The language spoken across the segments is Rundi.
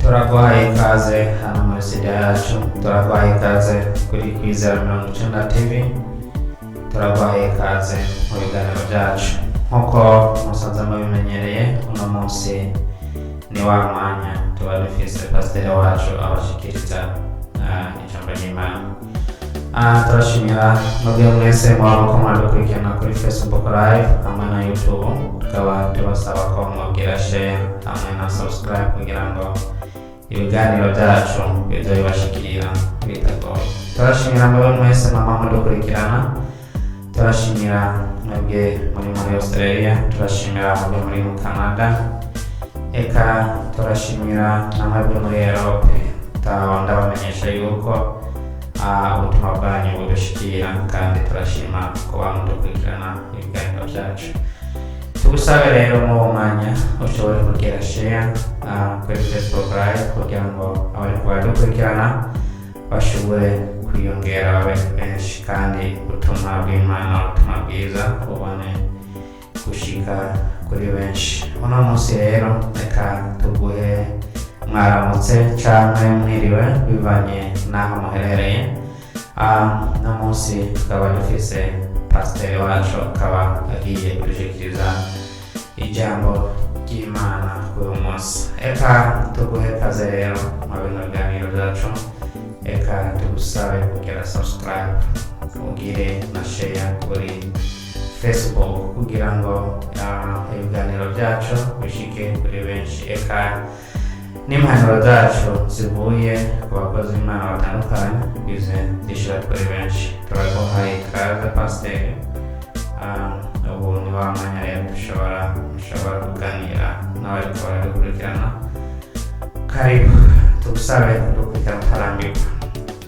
Turaguhaye ikaze hano muri studio yacu, turaguhaye ikaze kuri Kwizera 90 TV, turaguhaye ikaze mu biganiro byacu. Nk'uko musanze mubimenyereye, uno munsi ni wa mwanya tuba dufise pasiteri wacu abashikiriza ijambo ry'Imana. Turashimira mwebwe mwese muba muko muradukurikirana kuri Facebook Live hamwe na YouTube, tukaba tubasaba ko mubwira share hamwe na subscribe kugira ngo ibiganiro byacu bize bibashikira bitagoye. Turashimira mwebwe mwese mwama mudukurikirana, turashimira mwebwe muri muri Australia, turashimira mwebwe muri mu Canada, eka turashimira na mwebwe muri Europe. Ndabamenyesha yuko ubutumwa bwanyu budushikira, kandi turashima kuba mudukurikirana ibiganiro byacu. Tugusabe rero muri uwo mwanya ushobore kugira share kuri Facebook Live kugira ngo abariko baradukurikirana bashobore kwiyongera babe benshi, kandi ubutumwa bw'Imana, ubutumwa bwiza bubone gushika kuri benshi. Uno munsi rero reka tuguhe mwaramutse canke mwiriwe bivanye n'aho muherereye. Uno munsi tukaba dufise pasiteri wacu, akaba agiye kudushikiriza ijambo ry'Imana kuri uyu munsi. Eka tuguhe kaze rero mu bino biganiro byacu, eka tugusabe kugira subscribe, ugire na share kuri Facebook kugira ngo ibiganiro byacu bishike kuri benshi, eka n'impanuro zacu zivuye ku bakozi b'Imana batandukanye bize zishira kuri benshi. Turaguhaye ikaze, pasiteri. Ubu ni wa mwanya rero dushobora kuganira n'abariko baradukurikirana. Karibu, tugusabe kudukurikirana utarambirwa,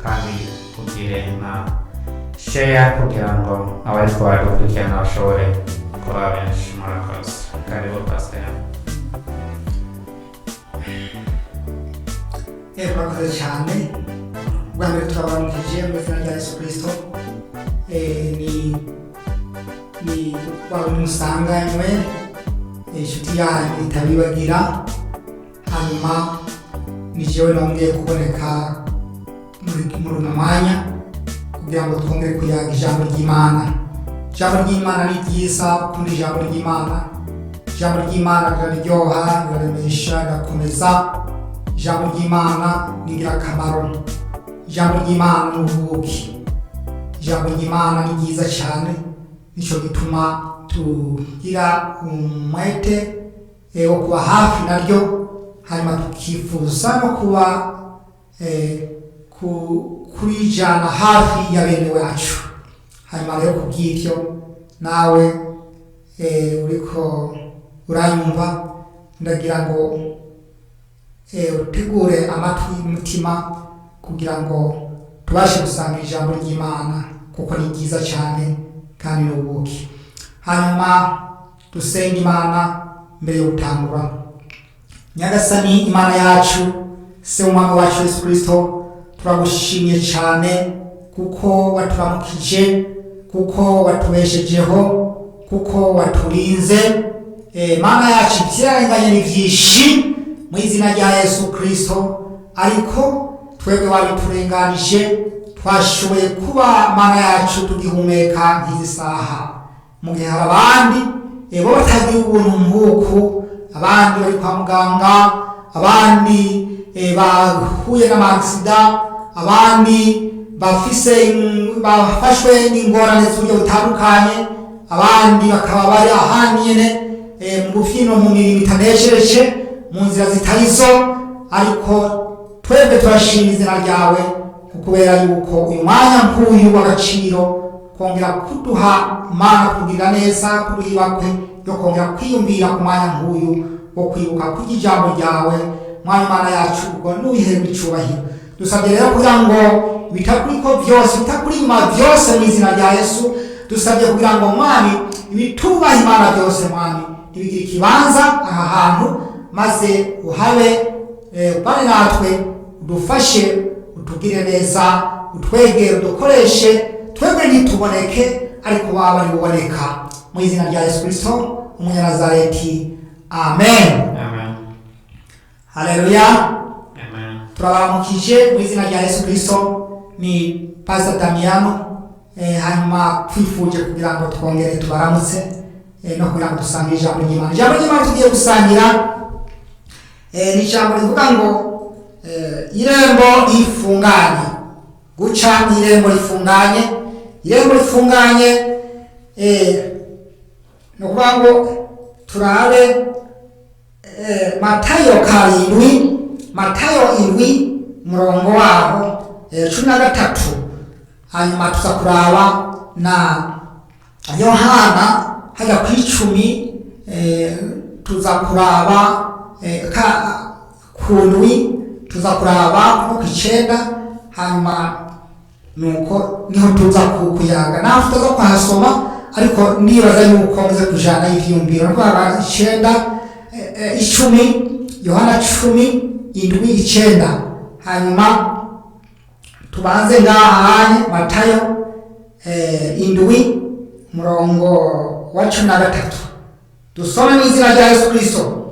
kandi ugire na share kugira ngo abariko baradukurikirana bashobore kuba benshi. Murakoze, karibu pasiteri. Murakoze cyane. Ubwa mbere turabaramukije mu izina rya Yesu Kirisito. Ni wa wundi musanganywe, inshuti yanyu itabibagira. Hanyuma ni jewe nongeye kuboneka muri uno mwanya kugira ngo twongere kuyaga ijambo ry'Imana. Ijambo ry'Imana ni ryiza, ukunda ijambo ry'Imana. Ijambo ry'Imana riraryoha, riraremesha, rirakomeza. Ijambo ry'Imana ni ingirakamaro. Ijambo ry'Imana ni ubuki. Ijambo ry'Imana ni ryiza cyane, nicyo gituma tugira umwete wo kuba hafi naryo, hanyuma tukifuza no kuba kurijana hafi ya bene wacu. Hanyuma rero kubw'ibyo nawe uriko uranyumva, ndagira ngo utegure amatwi n'umutima kugira ngo tubashe gusanga ijambo ry'Imana, kuko ni ryiza cyane kandi ni ubuki. Hanyuma dusenge Imana mbere yo gutangura. Nyagasani Imana yacu, se w'umwami wacu Yesu Kristo, turagushimye cyane kuko waturamukije, kuko watubeshejeho, kuko waturinze. Mana yacu, ibyarenganye ni byinshi mu izina rya Yesu Kristo, ariko twebwe wabiturenganije, twashoboye kuba, Mana yacu, tugihumeka nk'izi saha, mu gihe hari abandi bo batagira ubuntu nk'uku, abandi bari kwa muganga, abandi bahuye n'amagisida, abandi bafise bafashwe n'ingorane z'uburyo butandukanye, abandi bakaba bari ahandi nyene mu bufino, mu mirimo itanesheje, mu nzira zitari zo. Ariko twebwe turashima izina ryawe kubera yuko uyu mwanya nk'uyu w'agaciro kongera kuduha, Mana, kugirira neza, kuduha ibakwe yo kongera kwiyumvira ku mwanya nk'uyu wo kwibuka kurya ijambo ryawe. Mwanya, Mana yacu, ubwo n'ubiherwe icubahiro. Dusabye rero kugira ngo ibitakuriko byose, ibitakuri inyuma byose, mu izina rya Yesu, dusabye kugira ngo, Mwami, ibitubaha Imana byose, Mwami, ntibigire ikibanza aha hantu, maze uhabe, ubane natwe, udufashe, utugire neza, utwegere, udukoreshe. Twebwe ntituboneke, ariko waba ari buboneka, mu izina rya Yesu Kristo Umunyanazareti, amen. Amen. Haleluya. Turabaramukije mu izina rya Yesu Kristo. Ni Pastor Damiano. Hanyuma twifuje kugira ngo twongere tubaramutse no kugira ngo dusangire ijambo ry'Imana. Ijambo ry'Imana tugiye gusangira ni ijambo rivuga ngo irembo rifunganye, guca irembo rifunganye. Irembo rifunganye ni ukuvuga ngo turabe Matayo 7, Matayo 7 murongo waho 13, hanyuma tuza kuraba na Yohana hajya ku 10, tuza kuraba ku 7, tuza kuraba no ku 9, hanyuma nuko niho tuza kuyaga. Naho tutaza kuhasoma, ariko nibaza yuko muze kujana ivyiyumviro. Nuko 9, 10, Yohana 10, 7, 9. Hanyuma tubanze ngaha Matayo 7 murongo wa 13, dusome mu izina rya Yesu Kristo.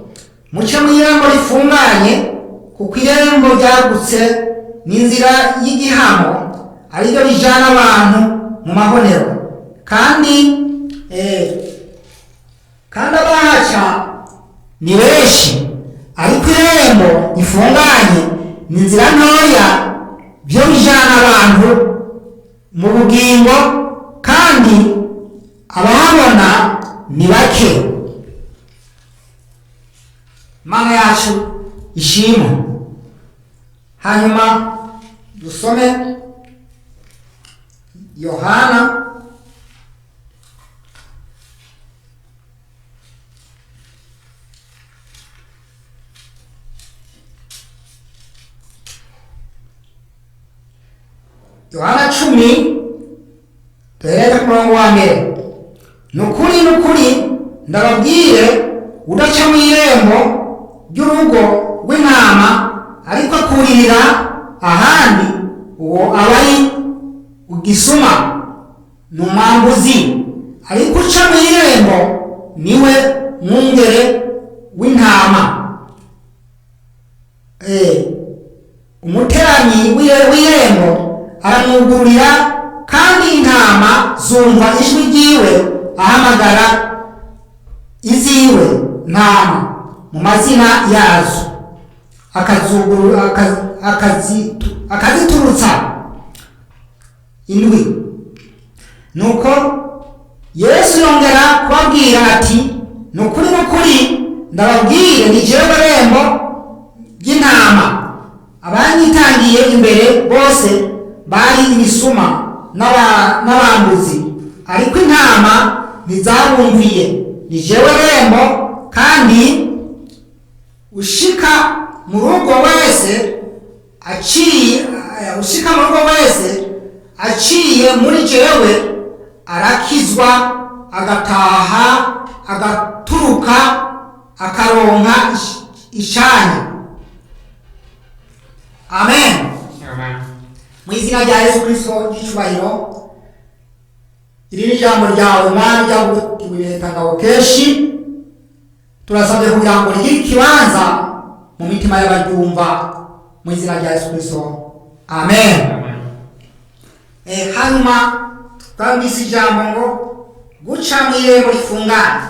Muce mu irembo rifunganye, kuko irembo ryagutse n'inzira y'igihamo ariryo rijana abantu mu mahonero, kandi abahaca ni benshi. Ariko irembo rifunganye n'inzira ntoya byo bijana abantu mu bugingo, kandi abahabona ni bake. Mana yacu ishimwe. Hanyuma dusome Yohana 10, duhereze ku murongo wa 1. Nukuri nukuri ndababwire, udaca mu irembo ry'urugo rw'intama ariko akuririra ahandi, uwo aba ari igisuma, ni umwambuzi. Ariko uca mu irembo niwe mwungere w'intama. Umuteranyi w'irembo aramwugururira, kandi intama zumva ijwi ryiwe, ahamagara iziwe ntama mu mazina yazo, akaziturutsa. 7. Nuko Yesu yongera kubabwira ati, nukuri nukuri ndababwire, ni jewe rembo ry'intama. Abanyitangiye imbere bose bari ibisuma n'abambuzi, ariko intama ntizabumviye. Ni jewe rembo, kandi ushika mu rugo wese aciye ushika mu rugo wese aciye muri jewe arakizwa, agataha, agaturuka, akaronka icanya. Amen. Mu izina rya Yesu Kristo ry'icubahiro, iri ni ijambo ryawe Mana ryaguwe kenshi, turasabye kugira ngo rigire ikibanza mu mitima y'abaryumva, mu izina rya Yesu Kristo, amen. Hanyuma twumvise ijambo ngo guca mu irembo rifunganye.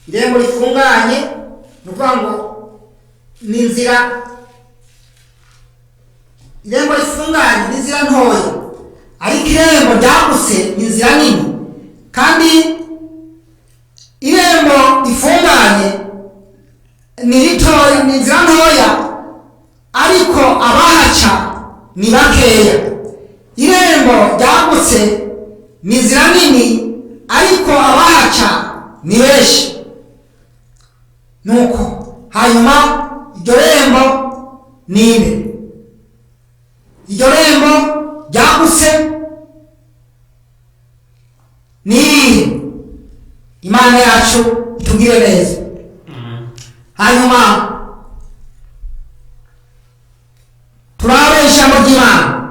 Irembo rifunganye ni ukuvuga ngo ni inzira, irembo rifunganye ni inzira ntoya, ariko irembo ryagutse ni inzira nini. Kandi irembo rifunganye ni ritoya, ni inzira ntoya, ariko abahaca ni bakeya. Irembo ryagutse ni inzira nini, ariko abahaca ni benshi. Nuko hanyuma iryo rembo ni inde? Iryo rembo ryagutse ni irihe? Imana yacu itugire neza. Hanyuma turabe ijambo ry'Imana.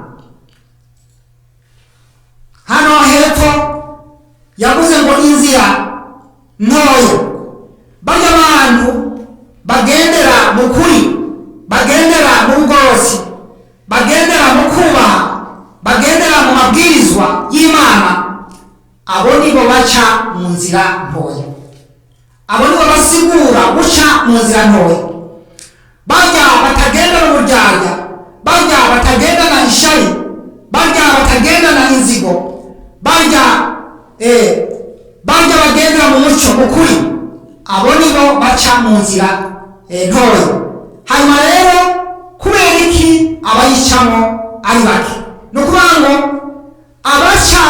Hano hepfo yavuze ngo inzira ntoya, barya abantu bagendera mu kuri, bagendera mu bugorosi. baca mu nzira ntoya. Abo nibo basigura guca mu nzira ntoya. Barya batagendana uburyarya, barya batagendana ishari, barya batagendana inzigo, barya barya bagendera mu muco ukuri, abo nibo baca mu nzira ntoya. Hanyuma rero kubera iki abayicamo ari bake? Ni ukuvuga ngo abaca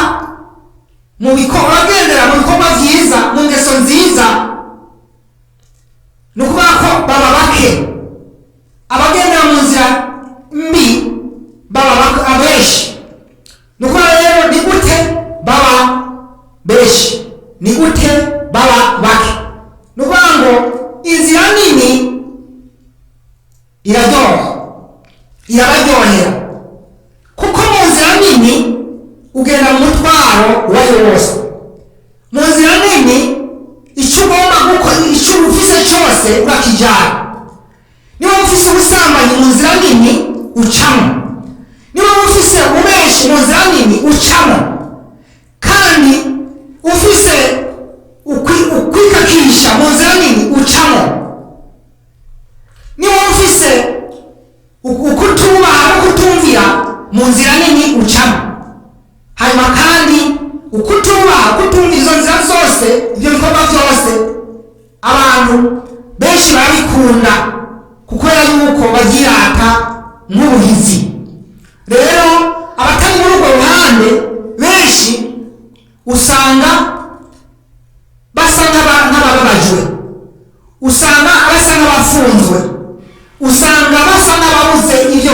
mu bikorwa, bagendera mu bikorwa byiza, mu ngeso nziza, ni ukuvuga ko baba bake. Abagendera mu nzira mbi baba abenshi. Ni ukuvuga rero ni gute baba benshi, ni gute baba bake? Ni ukuvuga ngo inzira nini iraryoha, irabaryohera, kuko mu nzira nini ugenda mu mutwaro uwo ari wo wose. Mu nzira nini icyo ugomba gukora, icyo ufise cyose urakijyana. Niba ufise ubusambanyi mu nzira nini ucamo, niba ufise ubeshi mu nzira nini ucamo, kandi ufise ukwikakisha mu nzira nini ucamo, niba ufise ukutubaha no kutumvira mu nzira nini ucamo. Hanyuma kandi ukutubaha, kutumvira, izo nzira zose, ibyo bikorwa byose abantu benshi barabikunda kubera yuko babyirata nk'ubuhizi. Rero abatari muri urwo ruhande benshi usanga basa nk'abababajwe, usanga basa nk'abafunzwe, usanga basa n'ababuze ibyo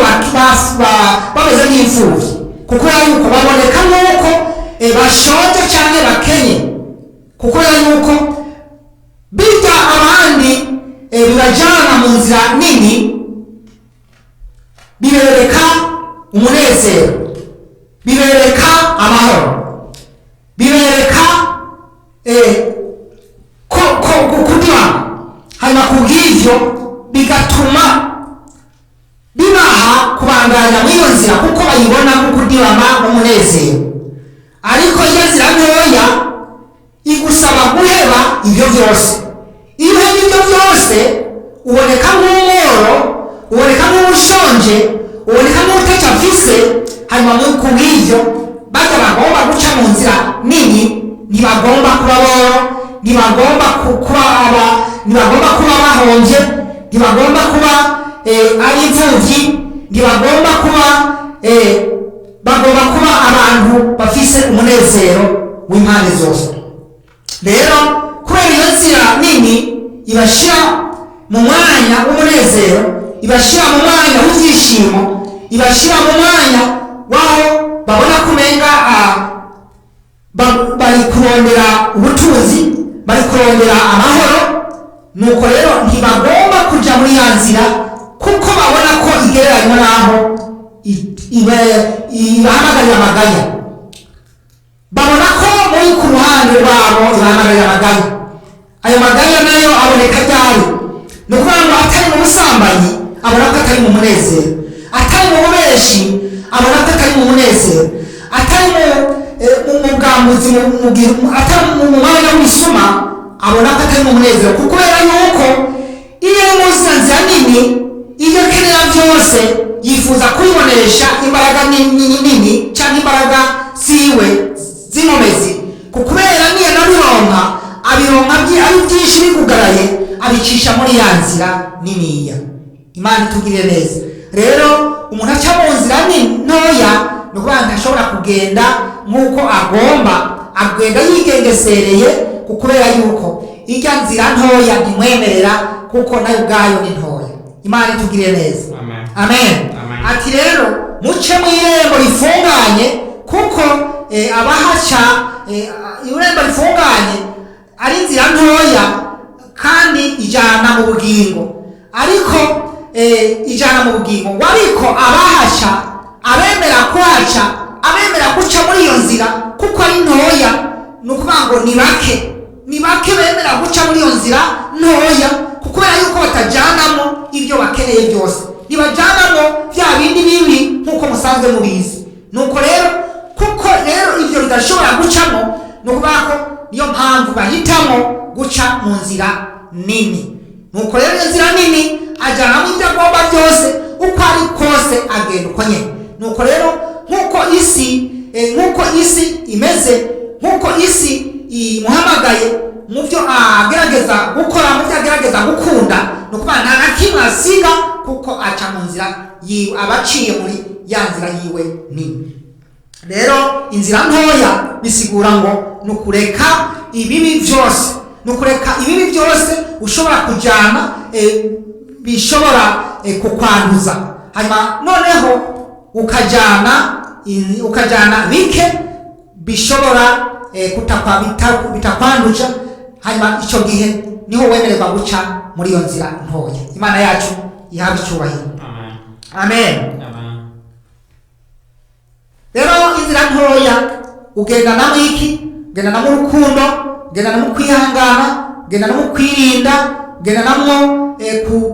bameze nk'imfubyi, kuko yuko baboneka nk'uko bashonje cyangwa bakenye, kuko yuko bijya abandi bibajyana mu nzira nini, bibereka umunezero, bibereka amahoro, bibereka ko kunywa. Hanyuma kubw'ivyo bigatuma bibaha kubandanya muri iyo nzira, kuko bayibona nko kudibama n'umunezero. Ariko iyo nzira ntoya igusaba guheba ibyo byose. Iyo uhebye ibyo byose uboneka nk'umworo, uboneka nk'ushonje, uboneka nk'utaco afise. Hanyuma kubw'ivyo barya bagomba guca mu nzira nini ntibagomba kuba boro, ntibagomba kuba aba, ntibagomba kuba bahombye, ntibagomba kuba ari imfuvyi, ntibagomba kuba bagomba kuba abantu bafise umunezero w'impande zose. Rero kubera iyo nzira nini ibashira mu mwanya w'umunezero, ibashira mu mwanya w'ibyishimo, ibashira mu mwanya w'aho babona kumenga bari kurondera ubutunzi, bari kurondera amahoro. Nuko rero ntibagomba kuja muri ya nzira, kuko babona ko igereranywa n'aho ibahamagarira amaganya. Babona ko muri ku ruhande rwabo ibahamagarira amaganya. Ayo maganya nayo aboneka ryari? Ni ukuvuga ngo atari mu busambanyi abona ko atari mu munezero, atari mu bubeshi abona ko atari mu munezero, atari mu bwambuzi, atari mu mwanya w'isuma abona ko atari mu munezero, kuko kubera yuko iyo ari mu nzira nini ibyo akenera byose yifuza kubibonesha imbaraga nini nini cyangwa imbaraga ziwe z'inkomezi, kubera niyo nabironka abironka ari byinshi bikugaraye, abicisha muri ya nzira niniya. Imana itugirire neza. Rero umuntu aca mu nzira ntoya ni ukuvuga ntashobora kugenda nk'uko agomba, agenda yigengesereye, kubera yuko ijya nzira ntoya ntimwemerera, kuko nayo ubwayo ni ntoya. Imana itugirire neza. Amen. Amen. Amen. Ati rero muce mu irembo rifunganye, kuko abahaca irembo rifunganye ari inzira ntoya kandi ijana mu bugingo, ariko ijana mu bugingo ngo, ariko abahaca, abemera kuhaca, abemera guca muri iyo nzira kuko ari ntoya, ni ukuvuga ngo ni bake, ni bake bemera guca muri iyo nzira ntoya, kubera yuko batajyanamo ibyo bakeneye byose, ntibajyanamo bya bindi bibi nk'uko musanzwe mubizi. Nuko rero kuko rero ibyo bidashobora gucamo, ni ukuvuga ko Niyo mpamvu bahitamo guca mu nzira nini. Nuko rero iyo nzira nini ajyanamo ibyo agomba byose, uko ari kose agenda uko nyine. Nuko rero nk'uko isi imeze, nk'uko isi imuhamagaye mu byo agerageza gukora, mu byo agerageza gukunda, ni ukuvuga nta na kimwe asiga, kuko aca mu nzira yiwe, aba aciye muri ya nzira yiwe nini. Rero inzira ntoya bisigura ngo ni ukureka ibibi byose, ni ukureka ibibi byose ushobora kujyana, bishobora kukwanduza, hanyuma noneho ukajyana bike bishobora bitakwanduza. Hanyuma icyo gihe niho wemererwa guca muri iyo nzira ntoya. Imana yacu ihabwe icyubahiro. Amen. Amen. Amen. Rero inzira ntoya ugendanamo iki? Ugendanamo urukundo, ugendanamo kwihangana, ugendanamo kwirinda, ugendanamo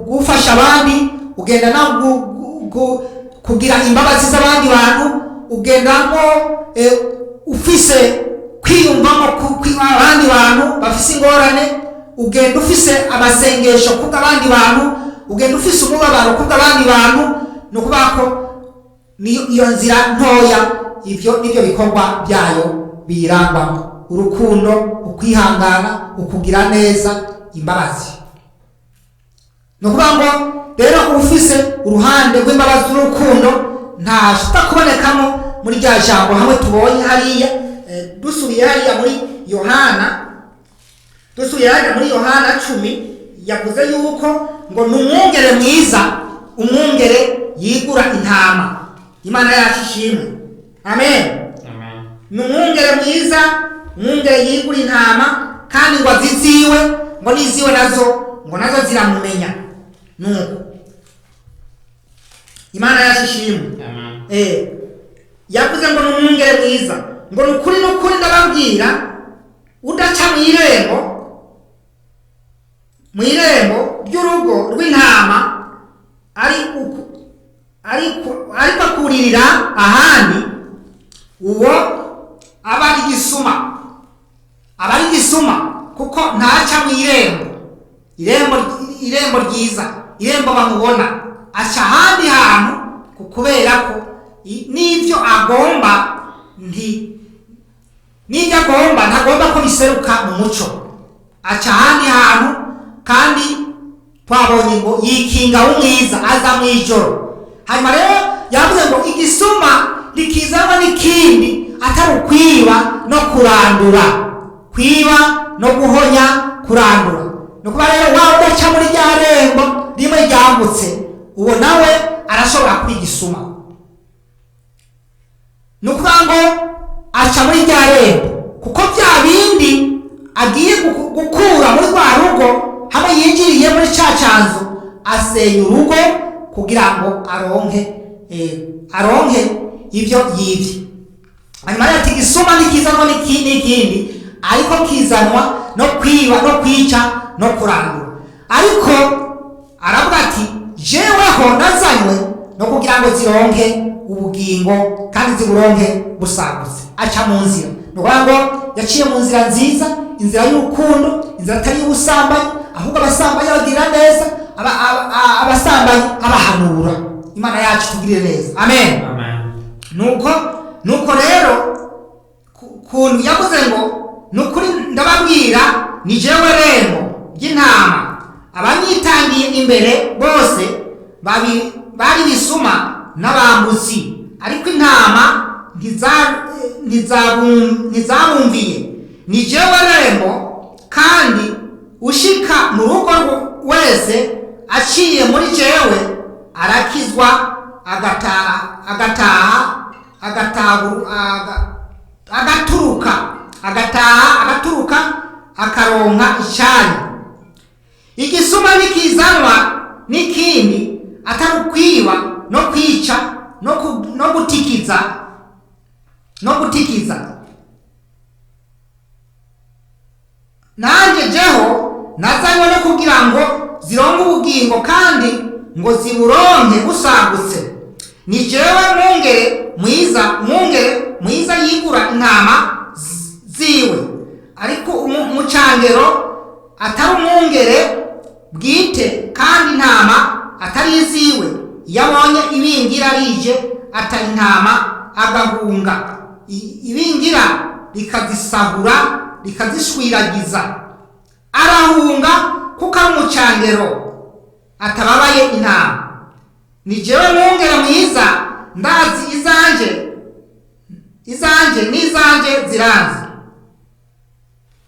gufasha abandi, ugendanamo kugira imbabazi z'abandi bantu, ugendamo ufise kwiyumvamo abandi bantu bafise ingorane, ugenda ufise amasengesho kubw'abandi bantu, ugenda ufise umubabaro kubw'abandi bantu. Ni ukuvuga ko niyo iyo nzira ntoya, ibyo nibyo bikorwa byayo biyirangwamo: urukundo, ukwihangana, ukugira neza, imbabazi. Ni ukuvuga ngo rero ufise uruhande rw'imbabazi n'urukundo ntashobora kubonekamo muri rya jambo hamwe tubonye hariya. Dusubiye hariya muri Yohana, dusubiye hariya muri Yohana 10, yavuze yuko ngo ni umwungere mwiza, umwungere yigura intama. Imana yacu ishimwe. Amen. Amen. Ni umwungere mwiza, umwungere yigura intama, kandi ngo aziziwe, ngo n'iziwe nazo ngo nazo ziramumenya. Nuko Imana yacu ishimwe. Amen. Yavuze ngo ni umwungere mwiza, ngo ni ukuri, ni ukuri ndababwira, udaca mu irembo, mu irembo ry'urugo rw'intama, ariko akuririra ahandi, uwo aba ari igisuma, aba ari igisuma, kuko ntaca mu irembo, irembo ryiza, irembo bamubona, aca ahandi hantu, kubera ko n'ibyo agomba nti n'ibyo agomba ntagomba ko biseruka mu muco, aca ahandi hantu. Kandi twabonye ngo yikinga umwiza, aza mu ijoro. Hanyuma rero yavuze ngo igisuma rikizanwa n'ikindi atari ukwiba no kurandura, kwiba no guhonya, kurandura. Ni ukuvuga rero waba udaca muri rya rembo rimwe ryambutse, uwo nawe arashobora kuba igisuma. Ni ukuvuga ngo aca muri rya rembo, kuko bya bindi agiye gukura muri rwa rugo, hamwe yinjiriye muri ca canzu, asenya urugo kugira ngo aronke ibyo yibye. Hanyuma rero ati igisuma ntikizanwa n'ikindi, ariko kizanwa no kwiba no kwica no kurandura. Ariko aravuga ati jeweho nazanywe no kugira ngo zironke ubugingo, kandi ziburonke busagutse. Aca mu nzira, ni ukuvuga ngo yaciye mu nzira nziza, inzira y'urukundo, inzira atari iy'ubusambanyi, ahubwo abasambanyi abagirira neza, abasambanyi abahanura. Imana yacu tugirire neza. Amen. Amen. Nuko rero kuntu yavuze ngo nukuri ndababwira, ni jewe rembo ry'intama, abanyitangiye imbere bose bari bisuma n'abambuzi, ariko intama ntizabumviye. Ni jewe rembo, kandi ushika mu rugo wese aciye muri jewe arakizwa, agataha, agaturuka, agataha, agaturuka, akaronka icari. Igisuma nikizanwa n'ikindi atari ukwiba no kwica no gutikiza, no gutikiza. Nanjye jeho nazanywe no kugira ngo zironke ubugingo, kandi ngo ziburonke busagutse. Ni jewe mwungere mwiza, mwungere mwiza yigura intama ziwe. Ariko umucangero atari umwungere bwite, kandi intama atari iziwe, iyo abonye ibingira rije ata intama agahunga, ibingira rikazisahura rikazishwiragiza. Arahunga kuko ari umucangero atababaye intama. Ni jewe mwungere mwiza, ndazi izanje, izanje n'izanje ziranzi.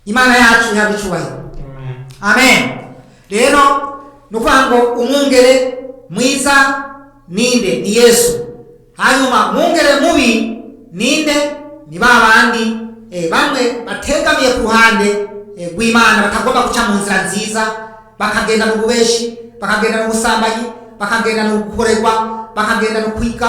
Imana yacu ihabwe icubahiro. Amen. Amen. Rero ni ukuvuga ngo umwungere mwiza ninde? Ni Yesu. Hanyuma umwungere mubi ninde? Ni ba bandi bamwe bategamiye ku ruhande rw'Imana, batagomba guca mu nzira nziza, bakagenda mu bubeshi, bakagenda mu busambanyi, bakagenda mu gukorerwa, bakagenda no kwiga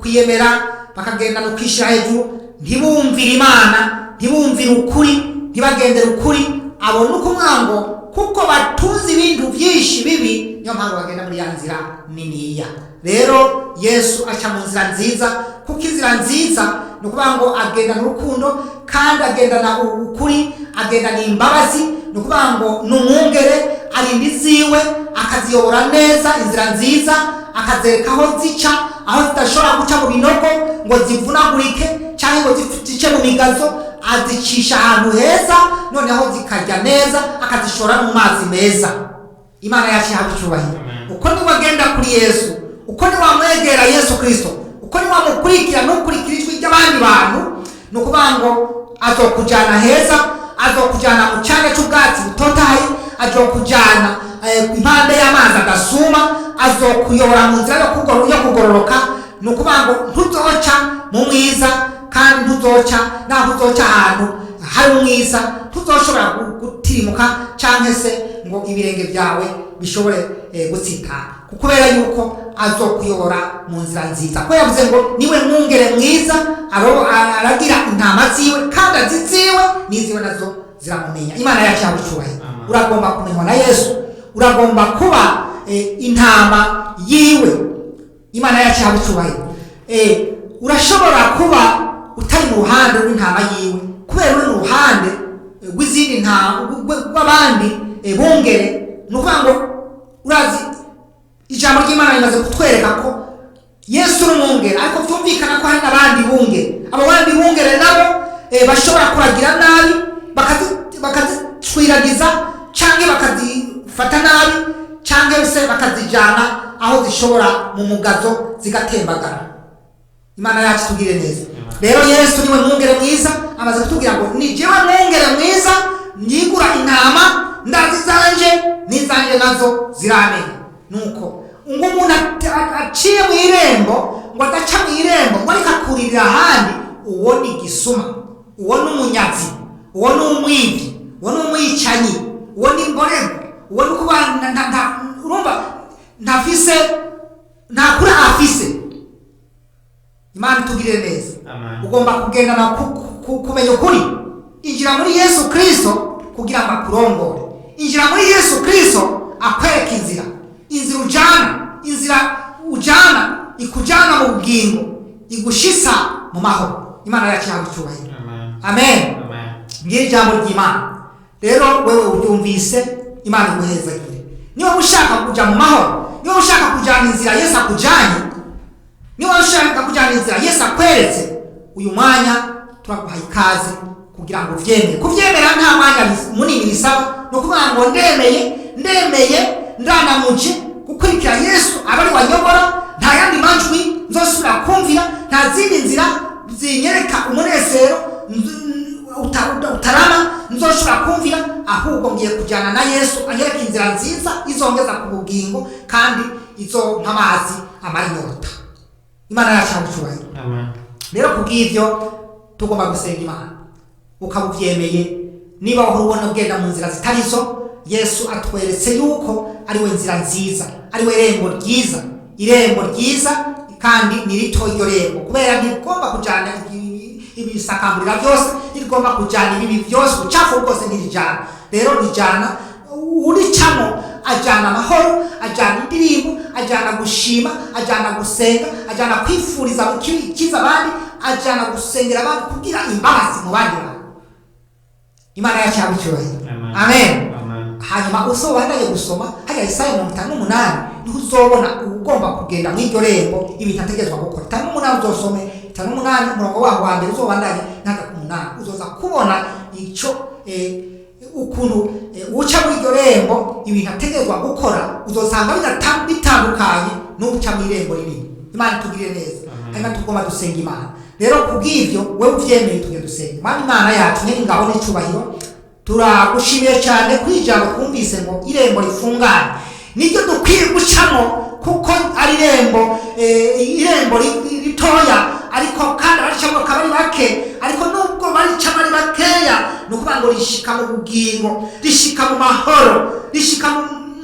kwiyemera, bakagenda no kwishyira hejuru, ntibumvire Imana, ntibumvire ukuri, ntibagendere ukuri. Abo ni ukuvuga ngo kuko batunze ibintu byinshi bibi, niyo mpamvu bagenda muri ya nzira niniya. Rero Yesu aca mu nzira nziza, kuko inzira nziza ni ukuvuga ngo agendana urukundo, kandi agendana ukuri, agendana imbabazi. Ni ukuvuga ngo ni umwungere, arinda iziwe, akaziyobora neza inzira nziza, akazereka aho zica, aho zidashobora guca mu binogo ngo zivunagurike cyangwa ngo zice mu migazo, azicisha ahantu heza, noneho zikarya neza, akazishora mu mazi meza. Imana yacu ihabwe icyubahiro. Amen. Uko niwe agenda kuri Yesu, uko niwe wamwegera Yesu Kristo, uko niwe wamukurikira, ntukurikira ijwi ry'abandi bantu, ni ukuvuga ngo azokujyana heza, azokujyana mu cyanya cy'ubwatsi butotahaye, azokujyana impande y'amazi agasuma, azokuyobora mu nzira yo kugororoka. Ni ukuvuga ngo ntuzoca mu mwiza, kandi ntuzoca naho uzoca ahantu hari umwiza, ntuzoshobora gutirimuka cyangwa se ngo ibirenge byawe bishobore gutsitara, kubera yuko azokuyobora mu nzira nziza. Ko yavuze ngo niwe mwungere mwiza, aragira intama ziwe, kandi aziziwe n'iziwe nazo ziramumenya. Imana yacu yawe icyubahiro. Amen. Uragomba kumenywa na Yesu, uragomba kuba intama yiwe. Imana yacu yawe icyubahiro. Urashobora kuba utari mu ruhande rw'intama yiwe, kubera uri mu ruhande rw'izindi ntama, rw'abandi bungere. Ni ukuvuga ngo urazi ijambo ry'Imana rimaze kutwereka ko Yesu ni umwungere, ariko byumvikana ko hari n'abandi bungere. Abo bandi bungere nabo bashobora kuragira nabi, bakazicwiragiza, cyangwa bakazifata nabi, cyangwa se bakazijyana aho zishobora mu mugazo zigatembagara. Imana yacu itugirire neza. Amen. Rero Yesu niwe mwungere mwiza, amaze kutubwira ngo ni jewe mwungere mwiza, nyigura intama, ndazi izanje n'izanje nazo ziramenya. Nuko ngo umuntu aciye mu irembo, ngo adaca mu irembo, ngo ariko akuririra ahandi, uwo ni igisuma, uwo ni umunyazi, uwo ni umwibyi, uwo ni umwicanyi, uwo ni imborerwa, uwo ni kuba urumva ntafise, nta kuri afise. Imana itugirire neza. Amen. Ugomba kugendana kumenya ukuri. Injira muri Yesu Kristo kugira ngo akurongore. Injira muri Yesu Kristo akwereka inzira, inzira ujana, inzira ujana ikujana mu bugingo, igushitsa mu mahoro. Imana yacu ihabwe icyubahiro. Amen. Amen. Amen. Ngira ijambo ry'Imana. Rero wewe uryumvise, Imana iguhezagire. Niba ushaka kuja mu mahoro, niba ushaka kujana inzira Yesu akujanye, niba ushaka kujana inzira Yesu akweretse, uyu mwanya turaguha ikaze kugira ngo uvyemere. Kuvyemera nta mwanya munini bisaba, ni ukuvuga ngo ndemeye, ndemeye, ndanamuje gukurikira Yesu aba ari wanyobora, nta yandi majwi nzosubira kumvira, nta zindi nzira zinyereka umunezero utarama nzoshobora kumvira, ahubwo ngiye kujyana na Yesu anyereka inzira nziza izongeza ku bugingo, kandi izompa amazi amara inyota. Imana yacu ihabwe icyubahiro. Amen. Rero kubw'ibyo tugomba gusenga Imana. Ukaba ubyemeye, niba wahora ubona ugenda mu nzira zitari zo, Yesu atweretse yuko ari we nzira nziza, ari we rembo ryiza, irembo ryiza kandi ni rito iryo rembo, kubera ntirigomba kujyana ibisakamburira byose, ntirigomba kujyana ibibi byose, ubucafu bwose ntirijyana. Rero rijyana uricamo, ajyana amahoro, ajyana indirimbo, ajyana gushima, ajyana gusenga, ajyana kwifuriza ikiza abandi, ajyana gusengera abandi, kugira imbabazi mu bandi bantu. Imana yacu ihabwe icyubahiro. Amen. Hanyuma usobandanye gusoma hajya Isaya 58, niho uzobona ugomba kugenda mw'iryo rembo ibintu ategerezwa gukora. 58 uzosome 58 umurongo waho wa mbere, uzobandanye ntaga ku 8, uzoza kubona ico ukuntu uca muri iryo rembo ibintu ategerezwa gukora, uzosanga bitandukanye n'uca mu irembo rinini. Imana itugirire neza. Hanyuma tugomba dusenga Imana rero kubw'ibyo wewe uvyemeye, tugende dusenga. Mwami Imana yacu nyene ingabo n'icubahiro, turagushimiye cyane kuri ijambo twumvise ngo irembo rifunganye niryo dukwiye gucamo, kuko ari irembo irembo ritoya, ariko kandi abaricamo bakaba ari bake. Ariko nubwo baricamo ari bakeya, ni ukuvuga ngo rishika mu bugingo, rishika mu mahoro, rishika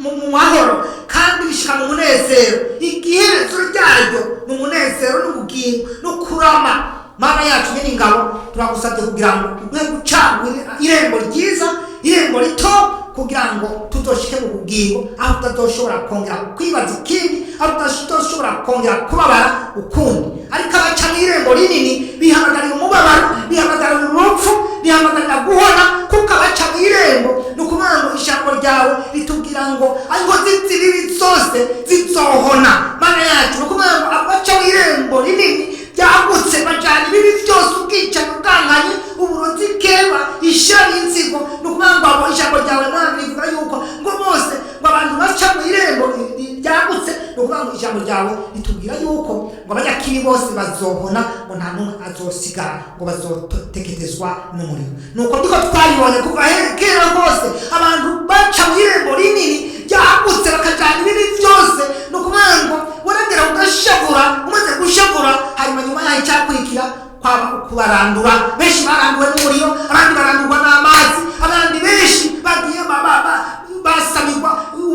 mu mahoro kandi rishika mu munezero. Igiherezo ryaryo ni umunezero n'ubugingo no kurama. Mana yacu nyene ingabo, turagusabye kugira ngo uduhe gucagura irembo ryiza, irembo rito, kugira ngo tuzoshike mu bugingo, aho tutazoshobora kongera kwibaza ikindi, aho tutazoshobora kongera kubabara ukundi. Ariko abaca mu irembo rinini bihamagarira umubabaro, bihamagarira urupfu, bihamagarira guhona, kuko abaca mu irembo, ni ukuvuga ngo ijambo ryawe ritubwira ngo inkozi z'ibibi zose zizohona. Mana yacu, ni ukuvuga ngo abaca mu irembo rinini ryagutse bajana ibibi byose, ubwicanyi, ubwankanyi, uburozi, keba, ishyari, inzigo. Ni ukuvuga ngo abo ijambo ryawe Mwami rivuga yuko ngo bose ngo abantu baca mu irembo ryagutse, ni ukuvuga ngo ijambo ryawe ritubwira yuko ngo abanyakibi bose bazohona, ngo nta n'umwe azosigara, ngo bazoteketezwa n'umuriro. Nuko ndiko twabibonye kuva kera rwose, abantu baca mu irembo rinini ryagutse bakajana ibibi byose. Ni ukuvuga ngo waragera ugashavura, umaze gushavura, hanyuma nyuma yaho icyakurikira kwaba kubarandura. Benshi baranduwe n'umuriro, abandi barandurwa n'amazi, abandi benshi bagiye basamigwa,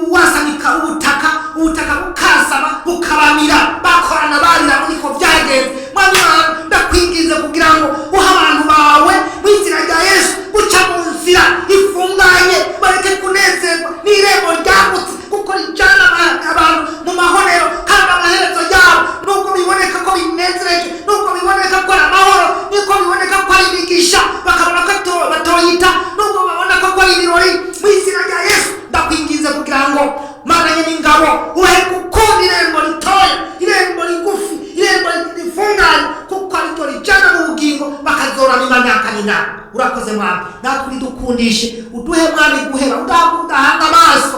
wasamika ubutaka, ubutaka bukasama bukabamira, bakorana barira. Niko byagenze. Mwami wawe, ndakwinginze kugira ngo uhe abantu bawe mu izina rya Yesu guca mu nzira ifunganye, bareke kunezerwa n'irembo ryagutse, kuko rijana abantu mu mahorero, kandi amaherezo yabo, nubwo biboneka ko binezereje, nubwo biboneka ko ari amahoro, nubwo biboneka ko ari imigisha, bakabona ko batoyita, nubwo babona ko ari ibirori, mu izina rya Yesu ndakwinginze kugira ngo Mana nyene ingabo uhe gukunda irembo ritoya, irembo rigufi, irembo rifunganye, kuko ariryo rijana mu bugingo, bakazorama imyaka n'imyaka. Urakoze Mwami, natwe uridukundishe, uduhe Mwami guheba udahanga amaso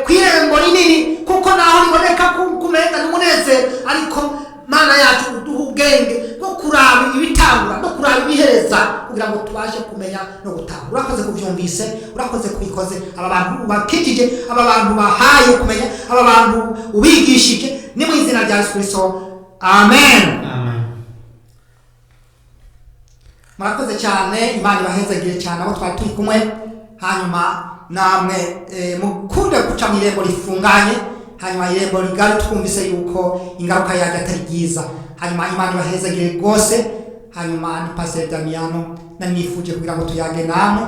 ku irembo rinini, kuko naho riboneka kumenga n'umunezero, ariko Mana yacu uduhe ubwenge bwo kuraba ibitangura no kuraba ibihereza, kugira ngo tubashe kumenya no gutahura. Urakoze kubyumvise, urakoze kubikoze. Aba bantu ubakijije, aba bantu bahaye kumenya, aba bantu ubigishije, ni mu izina rya Yesu Kristo, amen. Amen. Murakoze cyane, Imana ibahezagire cyane abo twari turi kumwe. Hanyuma namwe mukunde guca mu irembo rifunganye, hanyuma irembo rigari twumvise yuko ingaruka yaryo atari ryiza. Hanyuma Imana ibahezagire rwose. Hanyuma ni Pastor Damiano, nari nifuje kugira ngo tuyage namwe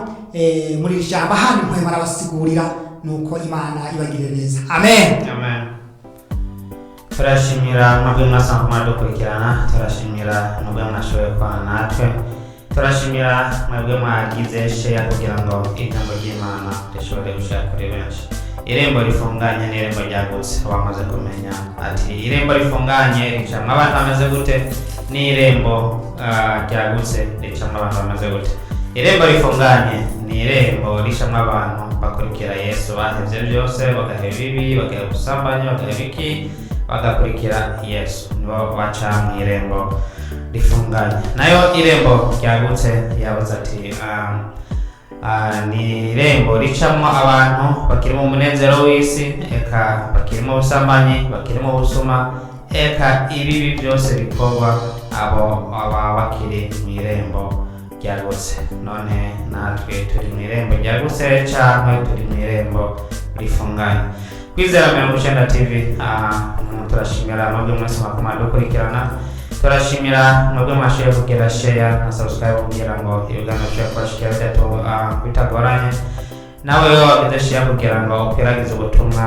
muri iri jambo, ahandi mpwema arabasigurira. Nuko Imana ibagirire neza. Amen. Amen. Turashimira mwebwe mwasanzwe muradukurikirana, turashimira mwebwe mwashoboye kubana natwe, turashimira mwebwe mwagize share kugira ngo ijambo ry'Imana rishobore gushika kuri benshi. Irembo rifunganye n'irembo ryagutse wamaze kumenya ati irembo rifunganye ricamwo abantu bameze gute, n'irembo ryagutse ricamwo abantu bameze gute. Irembo rifunganye ni irembo ricamwo abantu bakurikira Yesu, bahevye byose, bagaheba ibibi, bagaheba ubusambanyi, bagaheba iki, bagakurikira Yesu, nibo baca mu irembo rifunganye. Nayo irembo ryagutse yabuze ati ni irembo ricamwo abantu bakiri mu munezero w'isi, eka bakiri mu busambanyi, bakiri mu busuma, eka ibibi byose bikorwa, abo baba bakiri mu irembo ryagutse. None natwe turi mu irembo ryagutse canke turi mu irembo rifunganye? Kwizera 90 TV, turashimira mwebwe mwese mwakoma dukurikirana, turashimira mwebwe mwashoboye kugira share na subscribe kugira ngo ibiganiro bishobore kubashikira bitagoranye. Nawe wewe wagize share kugira ngo ukwiragize ubutumwa,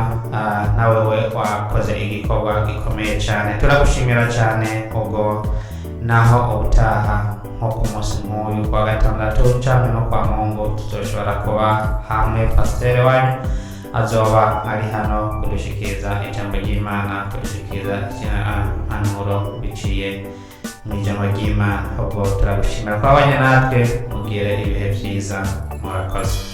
nawe we wakoze igikorwa gikomeye cyane, turagushimira cyane. Ubwo naho ubutaha. Nko ku munsi nk'uyu kwa gatandatu canke no kwa Mungu, tuzoshobora kuba hamwe. Pasiteri wanyu azoba ari hano kudushikiriza ijambo ry'Imana, kudushikiriza impanuro biciye mu ijambo ry'Imana. Ubwo turagushimira ko wabanye natwe. Mugire ibihe byiza, murakoze.